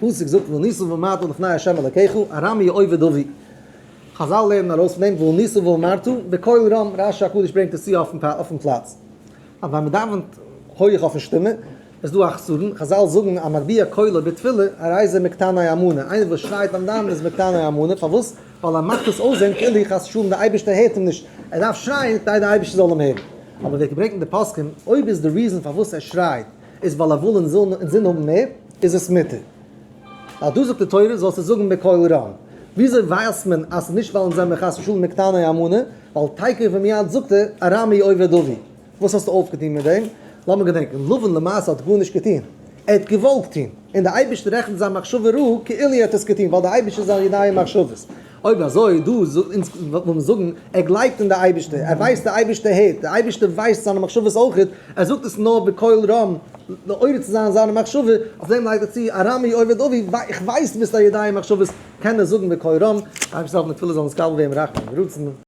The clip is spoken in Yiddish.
פסוק זאגט וענית ואמרת לפני ה' אלקיך ארמי אובד אבי. חזל לערנען ארויס פון דעם וענית ואמרת בקול רם, רשי הקדוש ברענגט עס צו אויפן פלאץ. אז ווען מען דאווענט הויעך אויפן שטימע איז דא א חסרון, חזל זאגן המגביה קולו בתפילה הרי זה מקטני אמונה, איינער וואס שרייט ביים דאווענען איז מקטני אמונה, פארוואס? ווייל ער מאכט עס אויסזען כאילו חס ושלום די אייבערשטער הערט אים נישט, ער דארף שרייען כדי די אייבערשטער זאל אים הערן. אבער ווערט געברענגט אין די פוסקים, אויב איז די reason פארוואס ער שרייט איז ווייל ער וויל אינזין האבן מער, איז עס מותר. ווייל דא זאגט די תורה זאלסטו זאגן בקול רם. וויאזוי ווייסט מען אז ס'איז נישט ווייל אונז זעמיר חס ושלום מקטני אמונה, ווייל תיכף ומיד זאגט ער ארמי אובד אבי. וואס האסטו אויפגעטון מיט דעם? לאמיר געדענקען, לבן למעשה האט גארנישט געטון, ער האט געוואלט טון, און דער אייבערשטער רעכנט זיין מחשבה רעה כאילו ער האט עס געטון, ווייל דער אייבערשטער איז א יודע מחשבות. אויב אזוי, דא אונז וויל מען זאגן, ער גלייבט אין דער אייבערשטער, ער ווייסט דער אייבערשטער הערט, דער אייבערשטער ווייסט זיינע מחשבות אויכעט, ער זאגט עס נאר בקול רם, מעורר צו זיין זיינע מחשבה, אויף דעם לייגט ער צו, ארמי אובד אבי, איך ווייס דו ביסט א יודע מחשבות, קען ער זאגן בקול רם, אייבערשטער זאל העלפן די תפילות זאלן נתקבל ווערן ברחמים ורצון.